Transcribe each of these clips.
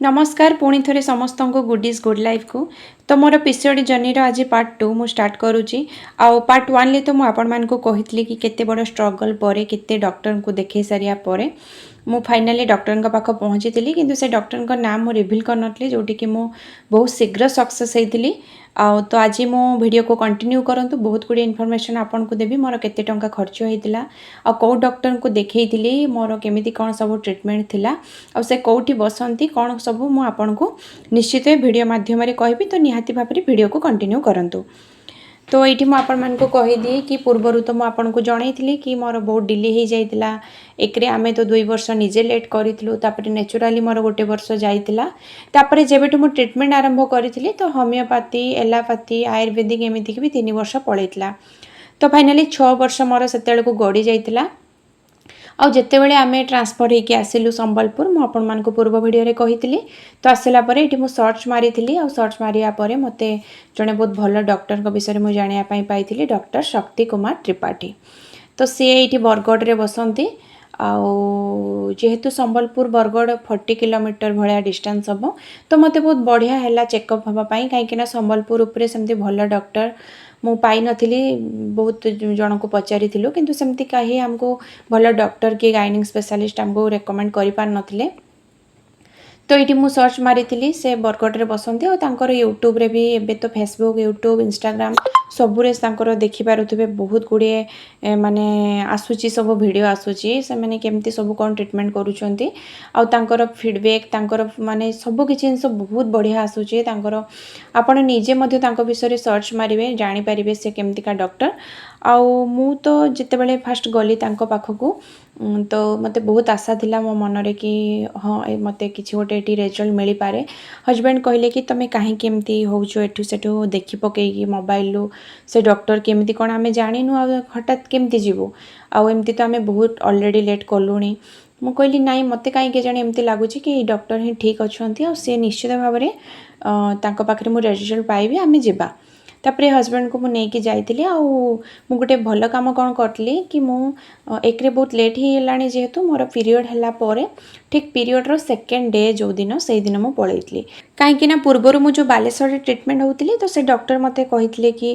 ନମସ୍କାର, ପୁଣି ଥରେ ସମସ୍ତଙ୍କୁ ଗୁଡିଜ୍ ଗୁଡ୍ ଲାଇଫ୍କୁ। ତ ମୋର ପିସିଓଡ଼ି ଜର୍ଣ୍ଣିର ଆଜି ପାର୍ଟ 2 ମୁଁ ଷ୍ଟାର୍ଟ କରୁଛି। ଆଉ ପାର୍ଟ 1ରେ ତ ମୁଁ ଆପଣମାନଙ୍କୁ କହିଥିଲି କି କେତେ ବଡ଼ ଷ୍ଟ୍ରଗଲ୍ ପରେ, କେତେ ଡକ୍ଟରଙ୍କୁ ଦେଖାଇ ସାରିବା ପରେ ମୁଁ ଫାଇନାଲି ଡକ୍ଟରଙ୍କ ପାଖ ପହଞ୍ଚିଥିଲି। କିନ୍ତୁ ସେ ଡକ୍ଟରଙ୍କ ନାଁ ମୁଁ ରିଭିଲ୍ କରିନଥିଲି, ଯେଉଁଠିକି ମୁଁ ବହୁତ ଶୀଘ୍ର ସକ୍ସେସ୍ ହେଇଥିଲି। ଆଉ ତ ଆଜି ମୁଁ ଭିଡ଼ିଓକୁ କଣ୍ଟିନ୍ୟୁ କରନ୍ତୁ, ବହୁତ ଗୁଡ଼ିଏ ଇନଫର୍ମେସନ୍ ଆପଣଙ୍କୁ ଦେବି। ମୋର କେତେ ଟଙ୍କା ଖର୍ଚ୍ଚ ହେଇଥିଲା ଆଉ କେଉଁ ଡକ୍ଟରଙ୍କୁ ଦେଖେଇଥିଲି, ମୋର କେମିତି କ'ଣ ସବୁ ଟ୍ରିଟମେଣ୍ଟ ଥିଲା ଆଉ ସେ କେଉଁଠି ବସନ୍ତି, କ'ଣ ସବୁ ମୁଁ ଆପଣଙ୍କୁ ନିଶ୍ଚିତ ଏ ଭିଡ଼ିଓ ମାଧ୍ୟମରେ କହିବି। ତ ନିହାତି ଭାବରେ ଭିଡ଼ିଓକୁ କଣ୍ଟିନ୍ୟୁ କରନ୍ତୁ। ତ ଏଇଠି ମୁଁ ଆପଣମାନଙ୍କୁ କହିଦିଏ କି ପୂର୍ବରୁ ତ ମୁଁ ଆପଣଙ୍କୁ ଜଣେଇଥିଲି କି ମୋର ବହୁତ ଡିଲେ ହେଇଯାଇଥିଲା। ଏକରେ ଆମେ ତ 2 ବର୍ଷ ନିଜେ ଲେଟ୍ କରିଥିଲୁ, ତାପରେ ନ୍ୟାଚୁରାଲି ମୋର ଗୋଟେ ବର୍ଷ ଯାଇଥିଲା। ତାପରେ ଯେବେଠୁ ମୁଁ ଟ୍ରିଟମେଣ୍ଟ ଆରମ୍ଭ କରିଥିଲି, ତ ହୋମିଓପାଥି, ଏଲୋପାଥି, ଆୟୁର୍ବେଦିକ, ଏମିତିକି ବି 3 ବର୍ଷ ପଳେଇଥିଲା। ତ ଫାଇନାଲି 6 ବର୍ଷ ମୋର ସେତେବେଳକୁ ଗଡ଼ି ଯାଇଥିଲା। ଆଉ ଯେତେବେଳେ ଆମେ ଟ୍ରାନ୍ସଫର୍ ହେଇକି ଆସିଲୁ ସମ୍ବଲପୁର, ମୁଁ ଆପଣମାନଙ୍କୁ ପୂର୍ବ ଭିଡ଼ିଓରେ କହିଥିଲି। ତ ଆସିଲା ପରେ ଏଇଠି ମୁଁ ସର୍ଚ୍ଚ ମାରିଥିଲି ଆଉ ସର୍ଚ୍ଚ ମାରିବା ପରେ ମୋତେ ଜଣେ ବହୁତ ଭଲ ଡକ୍ଟରଙ୍କ ବିଷୟରେ ମୁଁ ଜାଣିବା ପାଇଁ ପାଇଥିଲି, ଡକ୍ଟର ଶକ୍ତି କୁମାର ତ୍ରିପାଠୀ। ତ ସିଏ ଏଇଠି ବରଗଡ଼ରେ ବସନ୍ତି। ଆଉ ଯେହେତୁ ସମ୍ବଲପୁର ବରଗଡ଼ 40 କିଲୋମିଟର ଭଳିଆ ଡିଷ୍ଟାନ୍ସ ହେବ, ତ ମୋତେ ବହୁତ ବଢ଼ିଆ ହେଲା ଚେକଅପ୍ ହେବା ପାଇଁ। କାହିଁକିନା ସମ୍ବଲପୁର ଉପରେ ସେମିତି ଭଲ ଡକ୍ଟର ମୁଁ ପାଇନଥିଲି। ବହୁତ ଜଣଙ୍କୁ ପଚାରିଥିଲୁ, କିନ୍ତୁ ସେମିତି କେହି ଆମକୁ ଭଲ ଡକ୍ଟର କି ଗାଇନିକ୍ ସ୍ପେଶାଲିଷ୍ଟ ଆମକୁ ରେକମେଣ୍ଡ କରିପାରିନଥିଲେ। ତ ଏଇଠି ମୁଁ ସର୍ଚ୍ଚ ମାରିଥିଲି, ସେ ବରଗଡ଼ରେ ବସନ୍ତି। ଆଉ ତାଙ୍କର ୟୁଟ୍ୟୁବରେ ବି, ଏବେ ତ ଫେସବୁକ୍, ୟୁଟ୍ୟୁବ୍, ଇନଷ୍ଟାଗ୍ରାମ ସବୁରେ ତାଙ୍କର ଦେଖିପାରୁଥିବେ, ବହୁତ ଗୁଡ଼ିଏ ମାନେ ଆସୁଛି, ସବୁ ଭିଡ଼ିଓ ଆସୁଛି, ସେମାନେ କେମିତି ସବୁ କ'ଣ ଟ୍ରିଟମେଣ୍ଟ କରୁଛନ୍ତି। ଆଉ ତାଙ୍କର ଫିଡ଼ବ୍ୟାକ୍, ତାଙ୍କର ମାନେ ସବୁ କିଛି ଜିନିଷ ବହୁତ ବଢ଼ିଆ ଆସୁଛି ତାଙ୍କର। ଆପଣ ନିଜେ ମଧ୍ୟ ତାଙ୍କ ବିଷୟରେ ସର୍ଚ୍ଚ ମାରିବେ, ଜାଣିପାରିବେ ସେ କେମିତିକା ଡକ୍ଟର। ଆଉ ମୁଁ ତ ଯେତେବେଳେ ଫାଷ୍ଟ ଗଲି ତାଙ୍କ ପାଖକୁ, ତ ମୋତେ ବହୁତ ଆଶା ଥିଲା ମୋ ମନରେ କି ହଁ, ଏ ମୋତେ କିଛି ଗୋଟେ ଏଠି ରେଜଲ୍ଟ ମିଳିପାରେ। ହଜବେଣ୍ଡ କହିଲେ କି ତୁମେ କାହିଁକି ଏମିତି ହେଉଛ, ଏଠୁ ସେଠୁ ଦେଖି ପକେଇକି ମୋବାଇଲରୁ, ସେ ଡକ୍ଟର କେମିତି କ'ଣ ଆମେ ଜାଣିନୁ, ଆଉ ହଠାତ୍ କେମିତି ଯିବୁ? ଆଉ ଏମିତି ତ ଆମେ ବହୁତ ଅଲରେଡ଼ି ଲେଟ୍ କଲୁଣି। ମୁଁ କହିଲି, ନାଇଁ, ମୋତେ କାହିଁ କେଜାଣି ଏମିତି ଲାଗୁଛି କି ଏଇ ଡକ୍ଟର ହିଁ ଠିକ୍ ଅଛନ୍ତି ଆଉ ସେ ନିଶ୍ଚିତ ଭାବରେ ତାଙ୍କ ପାଖରେ ମୁଁ ରେଜଲ୍ଟ ପାଇବି, ଆମେ ଯିବା। ତାପରେ ହଜବେଣ୍ଡକୁ ମୁଁ ନେଇକି ଯାଇଥିଲି। ଆଉ ମୁଁ ଗୋଟେ ଭଲ କାମ କ'ଣ କରିଥିଲି କି ମୁଁ ଏକରେ ବହୁତ ଲେଟ୍ ହେଇଗଲାଣି ଯେହେତୁ, ମୋର ପିରିୟଡ଼ ହେଲା ପରେ ଠିକ୍ ପିରିୟଡ଼ର ସେକେଣ୍ଡ ଡେ ଯେଉଁଦିନ, ସେଇଦିନ ମୁଁ ପଳେଇଥିଲି। କାହିଁକି ନା ପୂର୍ବରୁ ମୁଁ ଯେଉଁ ବାଲେଶ୍ୱରରେ ଟ୍ରିଟମେଣ୍ଟ ହେଉଥିଲି, ତ ସେ ଡକ୍ଟର ମୋତେ କହିଥିଲେ କି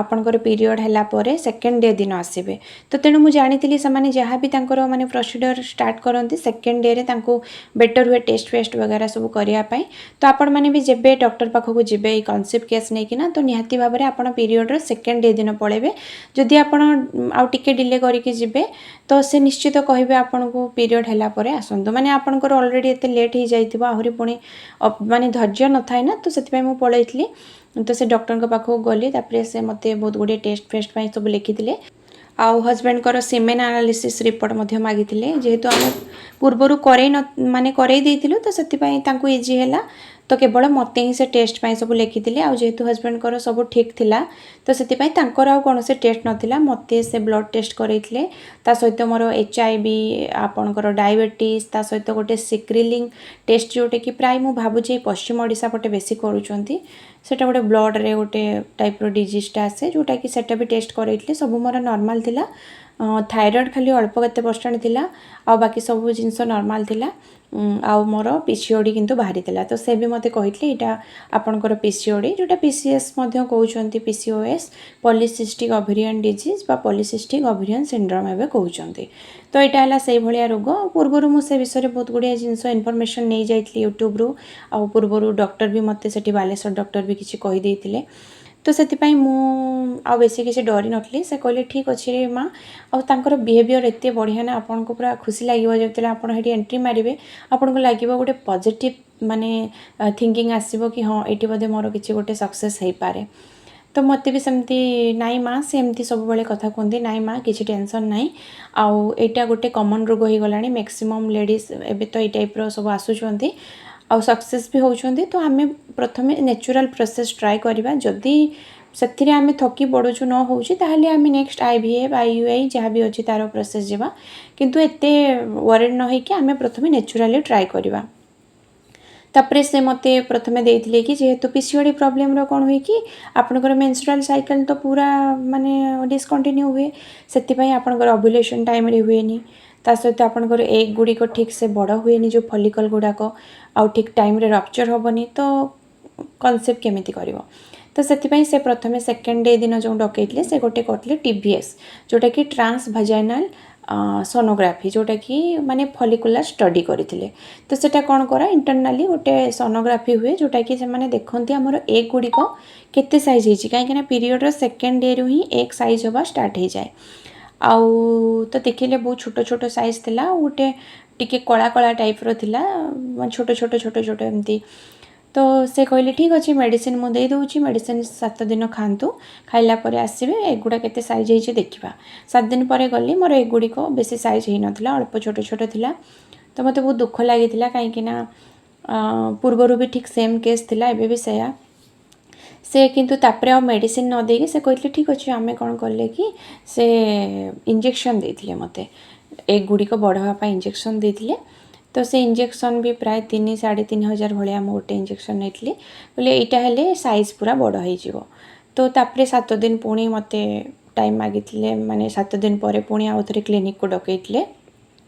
ଆପଣଙ୍କର ପିରିୟଡ଼ ହେଲା ପରେ ସେକେଣ୍ଡ ଡେ ଦିନ ଆସିବେ। ତ ତେଣୁ ମୁଁ ଜାଣିଥିଲି, ସେମାନେ ଯାହା ବି ତାଙ୍କର ମାନେ ପ୍ରୋସିଡ଼ିଓର ଷ୍ଟାର୍ଟ କରନ୍ତି, ସେକେଣ୍ଡ ଡେରେ ତାଙ୍କୁ ବେଟର୍ ହୁଏ ଟେଷ୍ଟ ଫେଷ୍ଟ ବଗେରା ସବୁ କରିବା ପାଇଁ। ତ ଆପଣମାନେ ବି ଯେବେ ଡକ୍ଟର ପାଖକୁ ଯିବେ ଏଇ କନସିଭ୍ କେସ୍ ନେଇକିନା, ତ ନିହାତି ଭାବରେ ଆପଣ ପିରିୟଡ଼ର ସେକେଣ୍ଡ ଡେ ଦିନ ପଳେଇବେ। ଯଦି ଆପଣ ଆଉ ଟିକେ ଡିଲେ କରିକି ଯିବେ, ତ ସେ ନିଶ୍ଚିତ କହିବେ ଆପଣଙ୍କୁ ପିରିୟଡ଼ ହେଲା ପରେ ଆସନ୍ତୁ। ମାନେ ଆପଣଙ୍କର ଅଲରେଡ଼ି ଏତେ ଲେଟ୍ ହେଇଯାଇଥିବ, ଆହୁରି ପୁଣି ମାନେ ଧୈର୍ଯ୍ୟ ନଥାଏ ନା, ତ ସେଥିପାଇଁ ମୁଁ ପଳେଇଥିଲି। ତ ସେ ଡକ୍ଟରଙ୍କ ପାଖକୁ ଗଲି, ତାପରେ ସେ ମୋତେ ବହୁତ ଗୁଡ଼ିଏ ଟେଷ୍ଟ ଫେଷ୍ଟ ପାଇଁ ସବୁ ଲେଖିଥିଲେ ଆଉ ହଜବେଣ୍ଡଙ୍କର ସିମେନ୍ ଆନାଲିସିସ୍ ରିପୋର୍ଟ ମଧ୍ୟ ମାଗିଥିଲେ। ଯେହେତୁ ଆମେ ପୂର୍ବରୁ କରେଇ ନ ମାନେ କରେଇ ଦେଇଥିଲୁ, ତ ସେଥିପାଇଁ ତାଙ୍କୁ ଇଜି ହେଲା। ତ କେବଳ ମୋତେ ହିଁ ସେ ଟେଷ୍ଟ ପାଇଁ ସବୁ ଲେଖିଥିଲେ। ଆଉ ଯେହେତୁ ହଜବେଣ୍ଡଙ୍କର ସବୁ ଠିକ୍ ଥିଲା, ତ ସେଥିପାଇଁ ତାଙ୍କର ଆଉ କୌଣସି ଟେଷ୍ଟ ନଥିଲା। ମୋତେ ସେ ବ୍ଲଡ଼ ଟେଷ୍ଟ କରେଇଥିଲେ, ତା ସହିତ ମୋର HIV, ଆପଣଙ୍କର ଡାଇବେଟିସ୍, ତା ସହିତ ଗୋଟେ ସିକ୍ରିଲିଂ ଟେଷ୍ଟ, ଯେଉଁଟାକି ପ୍ରାୟ ମୁଁ ଭାବୁଛି ଏଇ ପଶ୍ଚିମ ଓଡ଼ିଶା ପଟେ ବେଶୀ କରୁଛନ୍ତି। ସେଇଟା ଗୋଟେ ବ୍ଲଡ଼ରେ ଗୋଟେ ଟାଇପ୍ର ଡିଜିଜ୍ଟା ଆସେ, ଯେଉଁଟାକି ସେଇଟା ବି ଟେଷ୍ଟ କରେଇଥିଲେ। ସବୁ ମୋର ନର୍ମାଲ୍ ଥିଲା। ଥାଇରଏଡ଼୍ ଖାଲି ଅଳ୍ପ କେତେ ପରସେଣ୍ଟ ଥିଲା, ଆଉ ବାକି ସବୁ ଜିନିଷ ନର୍ମାଲ୍ ଥିଲା। ଆଉ ମୋର ପିସିଓଡ଼ି କିନ୍ତୁ ବାହାରିଥିଲା। ତ ସେ ବି ମୋତେ କହିଥିଲେ, ଏଇଟା ଆପଣଙ୍କର ପିସିଓଡ଼ି, ଯେଉଁଟା ପିସିଏସ୍ ମଧ୍ୟ କହୁଛନ୍ତି, ପିସିଓଏସ୍, ପଲିସିଷ୍ଟିକ୍ ଓଭେରିଆନ୍ ଡିଜିଜ୍ ବା ପଲିସିଷ୍ଟିକ୍ ଓଭେରିଆନ୍ ସିଣ୍ଡ୍ରୋମ୍ ଏବେ କହୁଛନ୍ତି। ତ ଏଇଟା ହେଲା ସେଇଭଳିଆ ରୋଗ। ଆଉ ପୂର୍ବରୁ ମୁଁ ସେ ବିଷୟରେ ବହୁତ ଗୁଡ଼ିଏ ଜିନିଷ ଇନଫର୍ମେସନ୍ ନେଇଯାଇଥିଲି ୟୁଟ୍ୟୁବରୁ। ଆଉ ପୂର୍ବରୁ ଡକ୍ଟର ବି ମୋତେ ସେଠି ବାଲେଶ୍ୱର ଡକ୍ଟର ବି କିଛି କହିଦେଇଥିଲେ। ତ ସେଥିପାଇଁ ମୁଁ ଆଉ ବେଶୀ କିଛି ଡରି ନଥିଲି। ସେ କହିଲେ, ଠିକ୍ ଅଛି ରେ ମା। ଆଉ ତାଙ୍କର ବିହେଭିଅର୍ ଏତେ ବଢ଼ିଆ ନା, ଆପଣଙ୍କୁ ପୁରା ଖୁସି ଲାଗିବ। ଯେତେବେଳେ ଆପଣ ସେଠି ଏଣ୍ଟ୍ରି ମାରିବେ, ଆପଣଙ୍କୁ ଲାଗିବ ଗୋଟେ ପଜିଟିଭ୍ ମାନେ ଥିଙ୍କିଂ ଆସିବ କି ହଁ, ଏଇଠି ବୋଧେ ମୋର କିଛି ଗୋଟେ ସକ୍ସେସ୍ ହେଇପାରେ। ତ ମୋତେ ବି ସେମିତି, ନାଇଁ ମା, ସେ ଏମିତି ସବୁବେଳେ କଥା କୁହନ୍ତି, ନାଇଁ ମା, କିଛି ଟେନସନ୍ ନାହିଁ। ଆଉ ଏଇଟା ଗୋଟେ କମନ୍ ରୋଗ ହେଇଗଲାଣି, ମ୍ୟାକ୍ସିମମ୍ ଲେଡ଼ିଜ୍ ଏବେ ତ ଏଇ ଟାଇପ୍ର ସବୁ ଆସୁଛନ୍ତି ଆଉ ସକ୍ସେସ୍ ବି ହେଉଛନ୍ତି। ତ ଆମେ ପ୍ରଥମେ ନ୍ୟାଚୁରାଲ୍ ପ୍ରୋସେସ୍ ଟ୍ରାଏ କରିବା। ଯଦି ସେଥିରେ ଆମେ ଥକି ପଡ଼ୁଛୁ, ନ ହେଉଛି, ତାହେଲେ ଆମେ ନେକ୍ସଟ ଆଇଭିଏଫ୍, ଆଇୟୁଆଇ ଯାହା ବି ଅଛି ତା'ର ପ୍ରୋସେସ୍ ଯିବା। କିନ୍ତୁ ଏତେ ୱରିଡ଼ ନ ହେଇକି ଆମେ ପ୍ରଥମେ ନ୍ୟାଚୁରାଲି ଟ୍ରାଏ କରିବା। ତାପରେ ସେ ମୋତେ ପ୍ରଥମେ ଦେଇଥିଲେ କି ଯେହେତୁ ପିସିଓଡ଼ି ପ୍ରୋବ୍ଲେମ୍ର କ'ଣ ହୁଏ କି ଆପଣଙ୍କର ମେନ୍ଷ୍ଟ୍ରୁଆଲ୍ ସାଇକେଲ୍ ତ ପୁରା ମାନେ ଡିସକଣ୍ଟିନ୍ୟୁ ହୁଏ, ସେଥିପାଇଁ ଆପଣଙ୍କର ଓଭୁଲେସନ୍ ଟାଇମ୍ରେ ହୁଏନି। ତା ତା ସହିତ ଆପଣଙ୍କର ଏଗ୍ ଗୁଡ଼ିକ ଠିକ୍ ସେ ବଡ଼ ହୁଏନି, ଯେଉଁ ଫଲିକଲ୍ ଗୁଡ଼ାକ, ଆଉ ଠିକ୍ ଟାଇମ୍ରେ ରପ୍ଚର୍ ହେବନି, ତ କନସିଭ୍ କେମିତି କରିବ? ତ ସେଥିପାଇଁ ସେ ପ୍ରଥମେ ସେକେଣ୍ଡ ଡେ ଦିନ ଯେଉଁ ଡକେଇଥିଲେ, ସେ ଗୋଟେ କରିଥିଲେ ଟିଭିଏସ୍, ଯେଉଁଟାକି ଟ୍ରାନ୍ସ ଭାଜାଇନାଲ୍ ସୋନୋଗ୍ରାଫି, ଯେଉଁଟାକି ମାନେ ଫଲିକୁଲାର ଷ୍ଟଡି କରିଥିଲେ। ତ ସେଇଟା କ'ଣ କରା, ଇଣ୍ଟରନାଲି ଗୋଟେ ସୋନୋଗ୍ରାଫି ହୁଏ, ଯେଉଁଟାକି ସେମାନେ ଦେଖନ୍ତି ଆମର ଏଗ୍ ଗୁଡ଼ିକ କେତେ ସାଇଜ୍ ହେଇଛି, କାହିଁକିନା ପିରିୟଡ଼ର ସେକେଣ୍ଡ ଡେରୁ ହିଁ ଏଗ୍ ସାଇଜ୍ ହେବା ଷ୍ଟାର୍ଟ ହେଇଯାଏ। ଆଉ ତ ଦେଖିଲେ ବହୁତ ଛୋଟ ଛୋଟ ସାଇଜ୍ ଥିଲା ଆଉ ଗୋଟେ ଟିକେ କଳା କଳା ଟାଇପ୍ର ଥିଲା, ମାନେ ଛୋଟ ଛୋଟ ଛୋଟ ଛୋଟ ଏମିତି। ତ ସେ କହିଲେ, "ଠିକ୍ ଅଛି, ମେଡ଼ିସିନ ମୁଁ ଦେଇଦେଉଛି, ମେଡ଼ିସିନ 7 ଦିନ ଖାଆନ୍ତୁ, ଖାଇଲା ପରେ ଆସିବେ, ଏଗୁଡ଼ା କେତେ ସାଇଜ୍ ହେଇଛି ଦେଖିବା।" 7 ଦିନ ପରେ ଗଲି, ମୋର ଏଗୁଡ଼ିକ ବେଶୀ ସାଇଜ୍ ହେଇନଥିଲା, ଅଳ୍ପ ଛୋଟ ଛୋଟ ଥିଲା। ତ ମୋତେ ବହୁତ ଦୁଃଖ ଲାଗିଥିଲା, କାହିଁକିନା ପୂର୍ବରୁ ବି ଠିକ୍ ସେମ୍ କେସ୍ ଥିଲା, ଏବେ ବି ସେୟା। ସେ କିନ୍ତୁ ତାପରେ ଆଉ ମେଡ଼ିସିନ ନ ଦେଇକି ସେ କହିଥିଲେ, "ଠିକ୍ ଅଛି।" ଆମେ କ'ଣ କଲେ କି ସେ ଇଞ୍ଜେକ୍ସନ୍ ଦେଇଥିଲେ ମୋତେ, ଏଗୁଡ଼ିକ ବଡ଼ ହେବା ପାଇଁ ଇଞ୍ଜେକ୍ସନ୍ ଦେଇଥିଲେ। ତ ସେ ଇଞ୍ଜେକ୍ସନ୍ ବି ପ୍ରାୟ 3-3.5 ହଜାର ଭଳିଆ ମୁଁ ଗୋଟେ ଇଞ୍ଜେକ୍ସନ୍ ନେଇଥିଲି। କହିଲେ ଏଇଟା ହେଲେ ସାଇଜ୍ ପୁରା ବଡ଼ ହେଇଯିବ। ତ ତାପରେ 7 ଦିନ ପୁଣି ମୋତେ ଟାଇମ୍ ମାଗିଥିଲେ, ମାନେ 7 ଦିନ ପରେ ପୁଣି ଆଉ ଥରେ କ୍ଲିନିକ୍କୁ ଡକେଇଥିଲେ।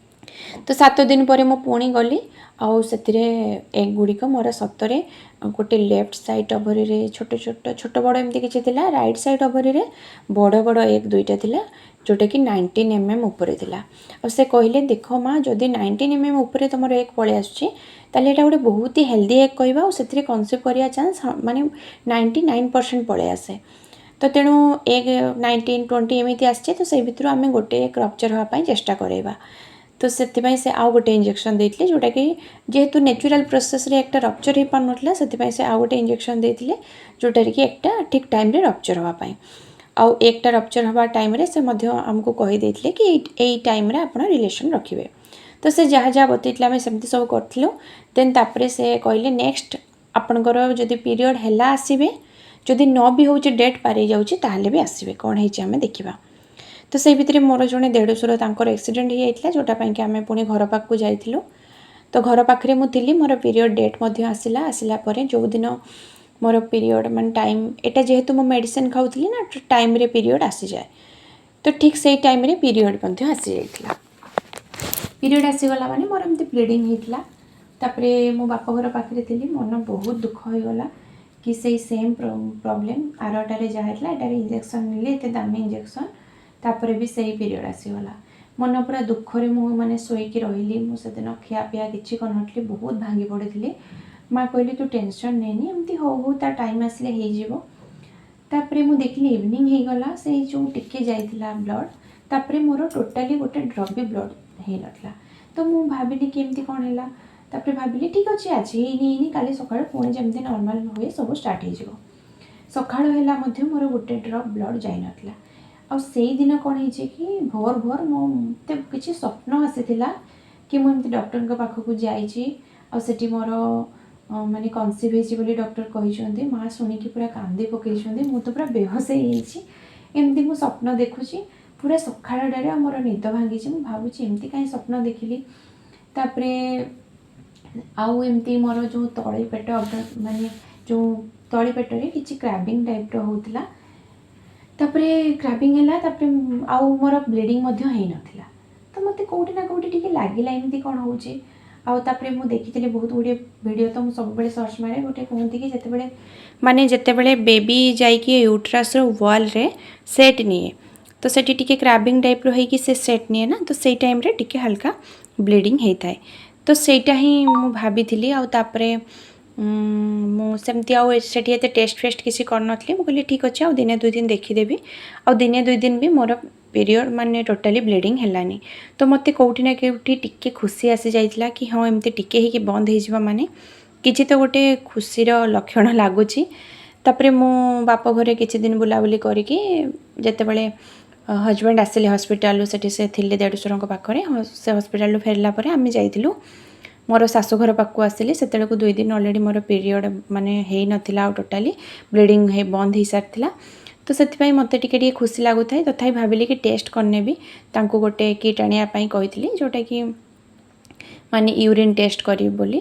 ତ 7 ଦିନ ପରେ ମୁଁ ପୁଣି ଗଲି ଆଉ ସେଥିରେ ଏଗ୍ ଗୁଡ଼ିକ ମୋର ସତରେ ଗୋଟେ ଲେଫ୍ଟ ସାଇଡ଼୍ ଓଭରିରେ ଛୋଟ ଛୋଟ, ଛୋଟ ବଡ଼ ଏମିତି କିଛି ଥିଲା, ରାଇଟ୍ ସାଇଡ଼୍ ଓଭରିରେ ବଡ଼ ବଡ଼ ଏଗ୍ ଦୁଇଟା ଥିଲା, ଯେଉଁଟାକି 19 mm ଉପରେ ଥିଲା। ଆଉ ସେ କହିଲେ, "ଦେଖ ମା, ଯଦି 19 mm ଉପରେ ତୁମର ଏଗ୍ ପଳେଇ ଆସୁଛି, ତାହେଲେ ଏଇଟା ଗୋଟେ ବହୁତ ହି ହେଲ୍ଦି ଏଗ୍ କହିବା ଆଉ ସେଥିରେ କନସିଭ୍ କରିବା ଚାନ୍ସ ମାନେ 99% ପଳେଇ ଆସେ। ତ ତେଣୁ ଏଗ୍ 19, 20 ଏମିତି ଆସିଛି, ତ ସେଇ ଭିତରୁ ଆମେ ଗୋଟେ ଏଗ୍ ରପ୍ଚର୍ ହେବା ପାଇଁ ଚେଷ୍ଟା କରାଇବା।" ତ ସେଥିପାଇଁ ସେ ଆଉ ଗୋଟେ ଇଞ୍ଜେକ୍ସନ୍ ଦେଇଥିଲେ, ଯେଉଁଟାକି ଯେହେତୁ ନ୍ୟାଚୁରାଲ୍ ପ୍ରୋସେସ୍ରେ ଏଗ୍ଟା ରପ୍ଚର୍ ହେଇପାରୁନଥିଲା, ସେଥିପାଇଁ ସେ ଆଉ ଗୋଟେ ଇଞ୍ଜେକ୍ସନ୍ ଦେଇଥିଲେ, ଯେଉଁଟାରେ କି ଏଗ୍ଟା ଠିକ୍ ଟାଇମ୍ରେ ରପ୍ଚର୍ ହେବା ପାଇଁ। ଆଉ ଏଗ୍ଟା ରପ୍ଚର୍ ହେବା ଟାଇମ୍ରେ ସେ ମଧ୍ୟ ଆମକୁ କହିଦେଇଥିଲେ କି ଏଇ ଏଇ ଟାଇମ୍ରେ ଆପଣ ରିଲେସନ୍ ରଖିବେ। ତ ସେ ଯାହା ଯାହା ବତେଇଥିଲେ, ଆମେ ସେମିତି ସବୁ କରିଥିଲୁ। ଦେନ୍ ତାପରେ ସେ କହିଲେ, ନେକ୍ସଟ ଆପଣଙ୍କର ଯଦି ପିରିୟଡ଼ ହେଲା ଆସିବେ, ଯଦି ନ ବି ହେଉଛି, ଡେଟ୍ ପାରି ଯାଉଛି, ତାହେଲେ ବି ଆସିବେ, କ'ଣ ହେଇଛି ଆମେ ଦେଖିବା। ତ ସେଇ ଭିତରେ ମୋର ଜଣେ ଦେଢ଼ଶୁର, ତାଙ୍କର ଆକ୍ସିଡେଣ୍ଟ ହେଇଯାଇଥିଲା, ଯେଉଁଟା ପାଇଁକି ଆମେ ପୁଣି ଘର ପାଖକୁ ଯାଇଥିଲୁ। ତ ଘର ପାଖରେ ମୁଁ ଥିଲି, ମୋର ପିରିୟଡ଼ ଡେଟ୍ ମଧ୍ୟ ଆସିଲା। ଆସିଲା ପରେ ଯେଉଁଦିନ ମୋର ପିରିୟଡ଼ ମାନେ ଟାଇମ୍, ଏଇଟା ଯେହେତୁ ମୁଁ ମେଡ଼ିସିନ ଖାଉଥିଲି ନା, ଟାଇମ୍ରେ ପିରିୟଡ଼ ଆସିଯାଏ, ତ ଠିକ୍ ସେଇ ଟାଇମ୍ରେ ପିରିୟଡ଼ ମଧ୍ୟ ଆସିଯାଇଥିଲା। ପିରିୟଡ଼ ଆସିଗଲା ମାନେ ମୋର ଏମିତି ବ୍ଲିଡ଼ିଂ ହେଇଥିଲା। ତାପରେ ମୋ ବାପଘର ପାଖରେ ଥିଲି, ମନ ବହୁତ ଦୁଃଖ ହେଇଗଲା କି ସେଇ ସେମ୍ ପ୍ରୋବ୍ଲେମ୍, ଆରଟାରେ ଯାହା ହେଇଥିଲା, ଏଟାରେ ଇଞ୍ଜେକ୍ସନ୍ ନେଲି, ଏତେ ଦାମୀ ଇଞ୍ଜେକ୍ସନ୍, ତାପରେ ବି ସେଇ ପିରିୟଡ଼ ଆସିଗଲା। ମନ ପୁରା ଦୁଃଖରେ ମୁଁ ମାନେ ଶୋଇକି ରହିଲି। ମୁଁ ସେଦିନ ଖିଆପିଆ କିଛି କରିନଥିଲି, ବହୁତ ଭାଙ୍ଗି ପଡ଼ିଥିଲି। ମା କହିଲେ, "ତୁ ଟେନସନ୍ ନେନି, ଏମିତି ହଉ ହଉ ତା ଟାଇମ୍ ଆସିଲେ ହେଇଯିବ।" ତାପରେ ମୁଁ ଦେଖିଲି ଇଭିନିଂ ହେଇଗଲା, ସେଇ ଯେଉଁ ଟିକେ ଯାଇଥିଲା ବ୍ଲଡ଼, ତାପରେ ମୋର ଟୋଟାଲି ଗୋଟେ ଡ୍ରପ୍ ବି ବ୍ଲଡ଼ ହେଇନଥିଲା। ତ ମୁଁ ଭାବିଲି କି ଏମିତି କ'ଣ ହେଲା? ତାପରେ ଭାବିଲି, ଠିକ୍ ଅଛି, ଆଜି ହେଇନି ହେଇନି, କାଲି ସକାଳୁ ପୁଣି ଯେମିତି ନର୍ମାଲ୍ ହୁଏ, ସବୁ ଷ୍ଟାର୍ଟ ହେଇଯିବ। ସକାଳ ହେଲା ମଧ୍ୟ ମୋର ଗୋଟେ ଡ୍ରପ୍ ବ୍ଲଡ଼ ଯାଇନଥିଲା। ଆଉ ସେଇଦିନ କ'ଣ ହେଇଛି କି ଭୋର ଭୋର ମୋତେ କିଛି ସ୍ୱପ୍ନ ଆସିଥିଲା କି ମୁଁ ଏମିତି ଡକ୍ଟରଙ୍କ ପାଖକୁ ଯାଇଛି ଆଉ ସେଠି ମୋର ମାନେ କନସିଭ୍ ହେଇଛି ବୋଲି ଡକ୍ଟର କହିଛନ୍ତି। ମା ଶୁଣିକି ପୁରା କାନ୍ଦି ପକେଇଛନ୍ତି, ମୁଁ ତ ପୁରା ବେହୋସ ହେଇଯାଇଛି। ଏମିତି ମୁଁ ସ୍ୱପ୍ନ ଦେଖୁଛି ପୁରା ସକାଳଟାରେ ଆଉ ମୋର ନିଦ ଭାଙ୍ଗିଛି। ମୁଁ ଭାବୁଛି ଏମିତି କାହିଁ ସ୍ୱପ୍ନ ଦେଖିଲି? ତାପରେ ଆଉ ଏମିତି ମୋର ଯେଉଁ ତଳି ପେଟ, ମାନେ ଯେଉଁ ତଳି ପେଟରେ କିଛି କ୍ରାବିଂ ଟାଇପ୍ର ହେଉଥିଲା। ତାପରେ କ୍ରାବିଂ ହେଲା, ତାପରେ ଆଉ ମୋର ବ୍ଲିଡ଼ିଂ ମଧ୍ୟ ହେଇନଥିଲା। ତ ମୋତେ କେଉଁଠି ନା କେଉଁଠି ଟିକେ ଲାଗିଲା ଏମିତି କ'ଣ ହେଉଛି? ଆଉ ତାପରେ ମୁଁ ଦେଖିଥିଲି ବହୁତ ଗୁଡ଼ିଏ ଭିଡ଼ିଓ, ତ ମୁଁ ସବୁବେଳେ ସର୍ଚ୍ଚ ମାରେ। ଗୋଟେ କୁହନ୍ତି କି ଯେତେବେଳେ ମାନେ ଯେତେବେଳେ ବେବି ଯାଇକି ୟୁଟ୍ରାସ୍ର ୱାଲ୍ରେ ସେଟ୍ ନିଏ, ତ ସେଠି ଟିକେ କ୍ରାବିଂ ଟାଇପ୍ର ହେଇକି ସେ ସେଟ୍ ନିଏ ନା, ତ ସେଇ ଟାଇମ୍ରେ ଟିକେ ହାଲକା ବ୍ଲିଡ଼ିଂ ହେଇଥାଏ। ତ ସେଇଟା ହିଁ ମୁଁ ଭାବିଥିଲି। ଆଉ ତାପରେ ମୁଁ ସେମିତି ଆଉ ସେଠି ଏତେ ଟେଷ୍ଟ ଫେଷ୍ଟ କିଛି କରିନଥିଲି। ମୁଁ କହିଲି, ଠିକ୍ ଅଛି, ଆଉ ଦିନେ ଦୁଇ ଦିନ ଦେଖିଦେବି। ଆଉ ଦିନେ ଦୁଇ ଦିନ ବି ମୋର ପିରିୟଡ଼ ମାନେ ଟୋଟାଲି ବ୍ଲିଡ଼ିଂ ହେଲାନି। ତ ମୋତେ କେଉଁଠି ନା କେଉଁଠି ଟିକେ ଖୁସି ଆସିଯାଇଥିଲା କି ହଁ, ଏମିତି ଟିକେ ହେଇକି ବନ୍ଦ ହେଇଯିବ ମାନେ କିଛି ତ ଗୋଟେ ଖୁସିର ଲକ୍ଷଣ ଲାଗୁଛି। ତାପରେ ମୁଁ ବାପ ଘରେ କିଛି ଦିନ ବୁଲାବୁଲି କରିକି, ଯେତେବେଳେ ହଜବେଣ୍ଡ ଆସିଲେ ହସ୍ପିଟାଲରୁ, ସେଠି ସେ ଥିଲେ ଦେଢ଼ଶୁରଙ୍କ ପାଖରେ, ସେ ହସ୍ପିଟାଲରୁ ଫେରିଲା ପରେ ଆମେ ଯାଇଥିଲୁ, ମୋର ଶାଶୁଘର ପାଖକୁ ଆସିଲି, ସେତେବେଳକୁ 2 ଦିନ ଅଲରେଡ଼ି ମୋର ପିରିୟଡ଼ ମାନେ ହେଇନଥିଲା ଆଉ ଟୋଟାଲି ବ୍ଲିଡ଼ିଂ ହେଇ ବନ୍ଦ ହେଇସାରିଥିଲା। ତ ସେଥିପାଇଁ ମୋତେ ଟିକେ ଟିକେ ଖୁସି ଲାଗୁଥାଏ। ତଥାପି ଭାବିଲି କି ଟେଷ୍ଟ କରିନେବି। ତାଙ୍କୁ ଗୋଟେ କିଟ୍ ଆଣିବା ପାଇଁ କହିଥିଲି, ଯେଉଁଟାକି ମାନେ ୟୁରିନ୍ ଟେଷ୍ଟ କରିବି ବୋଲି,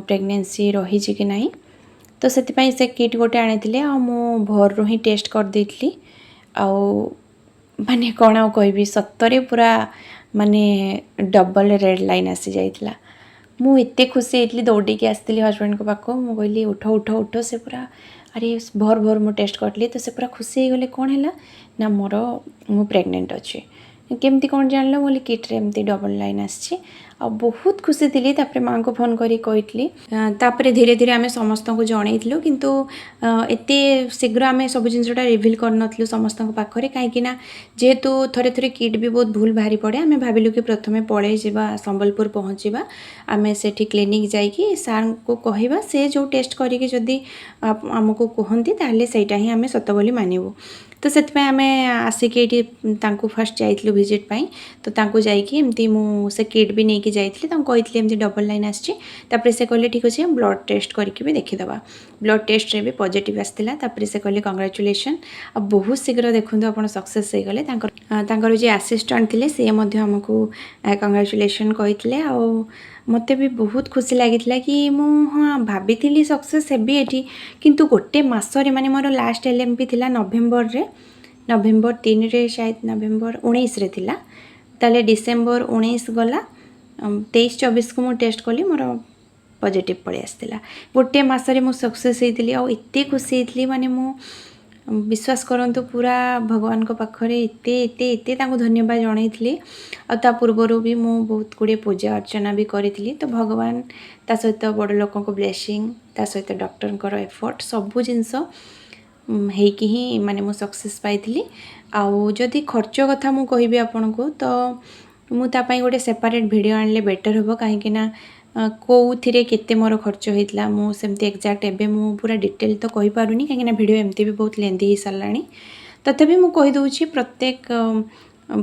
ପ୍ରେଗନେନ୍ସି ରହିଛି କି ନାହିଁ। ତ ସେଥିପାଇଁ ସେ କିଟ୍ ଗୋଟେ ଆଣିଥିଲେ ଆଉ ମୁଁ ଭୋରରୁ ହିଁ ଟେଷ୍ଟ କରିଦେଇଥିଲି। ଆଉ ମାନେ କ'ଣ ଆଉ କହିବି, ସତରେ ପୁରା ମାନେ ଡବଲ୍ ରେଡ଼୍ ଲାଇନ୍ ଆସିଯାଇଥିଲା। ମୁଁ ଏତେ ଖୁସି ହେଇଥିଲି, ଦୌଡ଼ିକି ଆସିଥିଲି ହଜବେଣ୍ଡଙ୍କ ପାଖକୁ। ମୁଁ କହିଲି, "ଉଠ, ଉଠ, ଉଠ।" ସେ ପୁରା, ଆରେ ଭୋର ଭୋର ମୁଁ ଟେଷ୍ଟ କରିଥିଲି ତ ସେ ପୁରା ଖୁସି ହେଇଗଲେ। କ'ଣ ହେଲା ନା ମୋର ମୁଁ ପ୍ରେଗନେଣ୍ଟ ଅଛି। କେମିତି କ'ଣ ଜାଣିଲ? ମୁଁ କହିଲି, କିଟ୍ରେ ଏମିତି ଡବଲ୍ ଲାଇନ୍ ଆସିଛି। ଆଉ ବହୁତ ଖୁସି ଥିଲି। ତାପରେ ମାଆଙ୍କୁ ଫୋନ୍ କରିକି କହିଥିଲି। ତାପରେ ଧୀରେ ଧୀରେ ଆମେ ସମସ୍ତଙ୍କୁ ଜଣେଇଥିଲୁ, କିନ୍ତୁ ଏତେ ଶୀଘ୍ର ଆମେ ସବୁ ଜିନିଷଟା ରିଭିଲ୍ କରିନଥିଲୁ ସମସ୍ତଙ୍କ ପାଖରେ, କାହିଁକି ନା ଯେହେତୁ ଥରେ ଥରେ କିଟ୍ ବି ବହୁତ ଭୁଲ ବାହାରି ପଡ଼େ। ଆମେ ଭାବିଲୁ କି ପ୍ରଥମେ ପଳେଇ ଯିବା, ସମ୍ବଲପୁର ପହଞ୍ଚିବା, ଆମେ ସେଠି କ୍ଲିନିକ୍ ଯାଇକି ସାର୍ଙ୍କୁ କହିବା, ସେ ଯେଉଁ ଟେଷ୍ଟ କରିକି ଯଦି ଆମକୁ କୁହନ୍ତି, ତାହେଲେ ସେଇଟା ହିଁ ଆମେ ସତ ବୋଲି ମାନିବୁ। ତ ସେଥିପାଇଁ ଆମେ ଆସିକି ଏଇଠି ତାଙ୍କୁ ଫାର୍ଷ୍ଟ ଯାଇଥିଲୁ ଭିଜିଟ୍ ପାଇଁ। ତ ତାଙ୍କୁ ଯାଇକି ଏମିତି ମୁଁ ସେ କିଟ୍ ବି ନେଇକି ଯାଇଥିଲି, ତାଙ୍କୁ କହିଥିଲି ଏମିତି ଡବଲ୍ ଲାଇନ୍ ଆସିଛି। ତାପରେ ସେ କହିଲେ, "ଠିକ୍ ଅଛି, ବ୍ଲଡ଼ ଟେଷ୍ଟ କରିକି ବି ଦେଖିଦେବା।" ବ୍ଲଡ଼ ଟେଷ୍ଟରେ ବି ପଜିଟିଭ୍ ଆସିଥିଲା। ତାପରେ ସେ କହିଲେ, "କଂଗ୍ରାଚୁଲେସନ୍, ଆଉ ବହୁତ ଶୀଘ୍ର ଦେଖନ୍ତୁ ଆପଣ ସକ୍ସେସ୍ ହେଇଗଲେ।" ତାଙ୍କର ଯିଏ ଆସିଷ୍ଟାଣ୍ଟ ଥିଲେ, ସିଏ ମଧ୍ୟ ଆମକୁ କଂଗ୍ରାଚୁଲେସନ୍ କହିଥିଲେ। ଆଉ ମୋତେ ବି ବହୁତ ଖୁସି ଲାଗିଥିଲା କି ମୁଁ ହଁ ଭାବିଥିଲି ସକ୍ସେସ୍ ହେବି ଏଠି, କିନ୍ତୁ ଗୋଟେ ମାସରେ, ମାନେ ମୋର ଲାଷ୍ଟ ଏଲ୍ଏମ୍ପି ଥିଲା ନଭେମ୍ବରରେ, ନଭେମ୍ବର 3ରେ ସାୟଦ, ନଭେମ୍ବର 19ରେ ଥିଲା। ତାହେଲେ ଡିସେମ୍ବର 19 ଗଲା, 23 24କୁ ମୁଁ ଟେଷ୍ଟ କଲି, ମୋର ପଜିଟିଭ୍ ପଳେଇ ଆସିଥିଲା। ଗୋଟିଏ ମାସରେ ମୁଁ ସକ୍ସେସ୍ ହେଇଥିଲି ଆଉ ଏତେ ଖୁସି ହେଇଥିଲି, ମାନେ ମୁଁ ବିଶ୍ୱାସ କରନ୍ତୁ, ପୁରା ଭଗବାନଙ୍କ ପାଖରେ ଏତେ ଏତେ ଏତେ ତାଙ୍କୁ ଧନ୍ୟବାଦ ଜଣେଇଥିଲି। ଆଉ ତା ପୂର୍ବରୁ ବି ମୁଁ ବହୁତ ଗୁଡ଼ିଏ ପୂଜା ଅର୍ଚ୍ଚନା ବି କରିଥିଲି। ତ ଭଗବାନ, ତା ସହିତ ବଡ଼ ଲୋକଙ୍କ ବ୍ଲେସିଂ, ତା ସହିତ ଡକ୍ଟରଙ୍କର ଏଫର୍ଟ, ସବୁ ଜିନିଷ ହେଇକି ହିଁ ମାନେ ମୁଁ ସକ୍ସେସ୍ ପାଇଥିଲି। ଆଉ ଯଦି ଖର୍ଚ୍ଚ କଥା ମୁଁ କହିବି ଆପଣଙ୍କୁ, ତ ମୁଁ ତା ପାଇଁ ଗୋଟେ ସେପାରେଟ୍ ଭିଡ଼ିଓ ଆଣିଲେ ବେଟର୍ ହେବ, କାହିଁକି ନା କେଉଁଥିରେ କେତେ ମୋର ଖର୍ଚ୍ଚ ହେଇଥିଲା, ମୁଁ ସେମିତି ଏକ୍ଜାକ୍ଟ ଏବେ ମୁଁ ପୁରା ଡିଟେଲ୍ ତ କହିପାରୁନି, କାହିଁକିନା ଭିଡ଼ିଓ ଏମିତି ବି ବହୁତ ଲେନ୍ଥି ହେଇସାରିଲାଣି। ତଥାପି ମୁଁ କହିଦେଉଛି,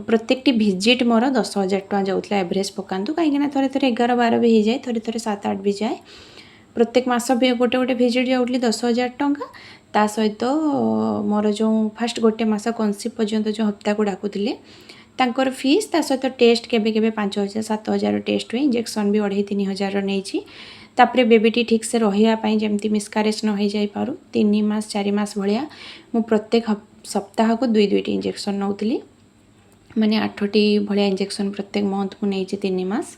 ପ୍ରତ୍ୟେକଟି ଭିଜିଟ୍ ମୋର 10,000 ଟଙ୍କା ଯାଉଥିଲା, ଏଭରେଜ୍ ପକାନ୍ତୁ। କାହିଁକିନା ଥରେ ଥରେ 11 12 ବି ହେଇଯାଏ, ଥରେ ଥରେ 7 8 ବି ଯାଏ। ପ୍ରତ୍ୟେକ ମାସ ବି ଗୋଟେ ଗୋଟେ ଭିଜିଟ୍ ଯାଉଥିଲି 10,000 ଟଙ୍କା। ତା ସହିତ ମୋର ଯେଉଁ ଫାଷ୍ଟ ଗୋଟେ ମାସ କନସିଭ୍ ପର୍ଯ୍ୟନ୍ତ ଯେଉଁ ହପ୍ତାକୁ ଡାକୁଥିଲେ, ତାଙ୍କର ଫିସ୍, ତା ସହିତ ଟେଷ୍ଟ କେବେ କେବେ 5,000 7,000 ଟେଷ୍ଟ ହୁଏ। ଇଞ୍ଜେକ୍ସନ୍ ବି 2.5-3 ହଜାରର ନେଇଛି। ତାପରେ ବେବିଟି ଠିକ୍ସେ ରହିବା ପାଇଁ, ଯେମିତି ମିସକାରେଜ୍ ନ ହେଇଯାଇପାରୁ, 3 ମାସ 4 ମାସ ଭଳିଆ ମୁଁ ପ୍ରତ୍ୟେକ ସପ୍ତାହକୁ ଦୁଇ ଦୁଇଟି ଇଞ୍ଜେକ୍ସନ୍ ନେଉଥିଲି। ମାନେ ଆଠଟି ଭଳିଆ ଇଞ୍ଜେକ୍ସନ୍ ପ୍ରତ୍ୟେକ ମନ୍ଥ ମୁଁ ନେଇଛି 3 ମାସ।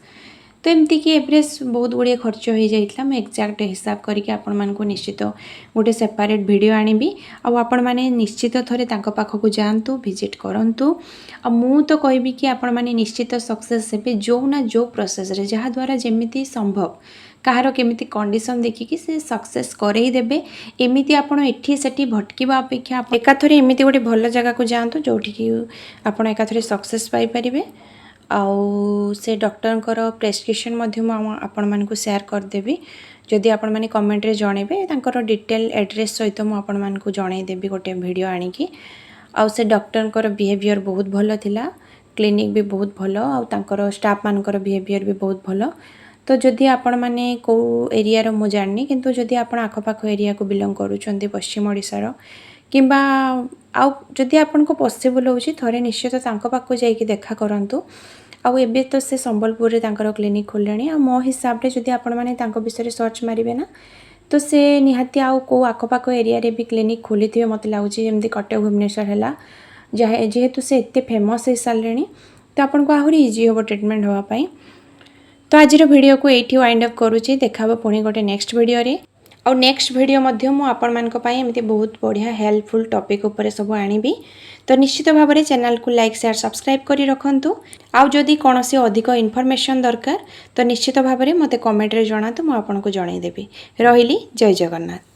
ତ ଏମିତିକି ଏଭରେଜ୍ ବହୁତ ଗୁଡ଼ିଏ ଖର୍ଚ୍ଚ ହେଇଯାଇଥିଲା। ମୁଁ ଏକ୍ଜାକ୍ଟ ହିସାବ କରିକି ଆପଣମାନଙ୍କୁ ନିଶ୍ଚିତ ଗୋଟେ ସେପାରେଟ୍ ଭିଡ଼ିଓ ଆଣିବି। ଆଉ ଆପଣମାନେ ନିଶ୍ଚିତ ଥରେ ତାଙ୍କ ପାଖକୁ ଯାଆନ୍ତୁ, ଭିଜିଟ୍ କରନ୍ତୁ। ଆଉ ମୁଁ ତ କହିବି କି ଆପଣମାନେ ନିଶ୍ଚିତ ସକ୍ସେସ୍ ହେବେ, ଯେଉଁ ନା ଯେଉଁ ପ୍ରୋସେସ୍ରେ, ଯାହାଦ୍ୱାରା ଯେମିତି ସମ୍ଭବ, କାହାର କେମିତି କଣ୍ଡିସନ୍ ଦେଖିକି ସେ ସକ୍ସେସ୍ କରେଇ ଦେବେ। ଏମିତି ଆପଣ ଏଠି ସେଠି ଭଟକିବା ଅପେକ୍ଷା ଏକାଥରେ ଏମିତି ଗୋଟେ ଭଲ ଜାଗାକୁ ଯାଆନ୍ତୁ, ଯେଉଁଠିକି ଆପଣ ଏକାଥରେ ସକ୍ସେସ୍ ପାଇପାରିବେ। ଆଉ ସେ ଡକ୍ଟରଙ୍କର ପ୍ରେସକ୍ରିପସନ୍ ମଧ୍ୟ ମୁଁ ଆପଣମାନଙ୍କୁ ସେୟାର କରିଦେବି। ଯଦି ଆପଣମାନେ କମେଣ୍ଟରେ ଜଣେଇବେ, ତାଙ୍କର ଡିଟେଲ୍ ଆଡ୍ରେସ୍ ସହିତ ମୁଁ ଆପଣମାନଙ୍କୁ ଜଣେଇଦେବି ଗୋଟେ ଭିଡ଼ିଓ ଆଣିକି। ଆଉ ସେ ଡକ୍ଟରଙ୍କର ବିହେଭିଅର୍ ବହୁତ ଭଲ ଥିଲା, କ୍ଲିନିକ୍ ବି ବହୁତ ଭଲ, ଆଉ ତାଙ୍କର ଷ୍ଟାଫ୍ମାନଙ୍କର ବିହେଭିଅର୍ ବି ବହୁତ ଭଲ। ତ ଯଦି ଆପଣମାନେ କେଉଁ ଏରିଆର ମୁଁ ଜାଣିନି, କିନ୍ତୁ ଯଦି ଆପଣ ଆଖପାଖ ଏରିଆକୁ ବିଲଙ୍ଗ କରୁଛନ୍ତି, ପଶ୍ଚିମ ଓଡ଼ିଶାର କିମ୍ବା ଆଉ ଯଦି ଆପଣଙ୍କୁ ପସିବଲ୍ ହେଉଛି, ଥରେ ନିଶ୍ଚିତ ତାଙ୍କ ପାଖକୁ ଯାଇକି ଦେଖା କରନ୍ତୁ। ଆଉ ଏବେ ତ ସେ ସମ୍ବଲପୁରରେ ତାଙ୍କର କ୍ଲିନିକ୍ ଖୋଲିଲେଣି। ଆଉ ମୋ ହିସାବରେ ଯଦି ଆପଣମାନେ ତାଙ୍କ ବିଷୟରେ ସର୍ଚ୍ଚ ମାରିବେ ନା, ତ ସେ ନିହାତି ଆଉ କେଉଁ ଆଖପାଖ ଏରିଆରେ ବି କ୍ଲିନିକ୍ ଖୋଲିଥିବେ ମୋତେ ଲାଗୁଛି, ଯେମିତି କଟକ, ଭୁବନେଶ୍ୱର ହେଲା। ଯାହା ଯେହେତୁ ସେ ଏତେ ଫେମସ୍ ହେଇସାରିଲେଣି, ତ ଆପଣଙ୍କୁ ଆହୁରି ଇଜି ହେବ ଟ୍ରିଟମେଣ୍ଟ ହେବା ପାଇଁ। ତ ଆଜିର ଭିଡ଼ିଓକୁ ଏଇଠି ୱାଇଣ୍ଡ ଅପ୍ କରୁଛି। ଦେଖା ହେବ ପୁଣି ଗୋଟେ ନେକ୍ସଟ ଭିଡ଼ିଓରେ। ଆଉ ନେକ୍ସଟ ଭିଡ଼ିଓ ମଧ୍ୟ ମୁଁ ଆପଣମାନଙ୍କ ପାଇଁ ଏମିତି ବହୁତ ବଢ଼ିଆ ହେଲ୍ପଫୁଲ୍ ଟପିକ୍ ଉପରେ ସବୁ ଆଣିବି। ତ ନିଶ୍ଚିତ ଭାବରେ ଚ୍ୟାନେଲକୁ ଲାଇକ୍, ସେୟାର, ସବସ୍କ୍ରାଇବ୍ କରି ରଖନ୍ତୁ। ଆଉ ଯଦି କୌଣସି ଅଧିକ ଇନଫର୍ମେସନ୍ ଦରକାର, ତ ନିଶ୍ଚିତ ଭାବରେ ମୋତେ କମେଣ୍ଟରେ ଜଣାନ୍ତୁ, ମୁଁ ଆପଣଙ୍କୁ ଜଣାଇଦେବି। ରହିଲି, ଜୟ ଜଗନ୍ନାଥ।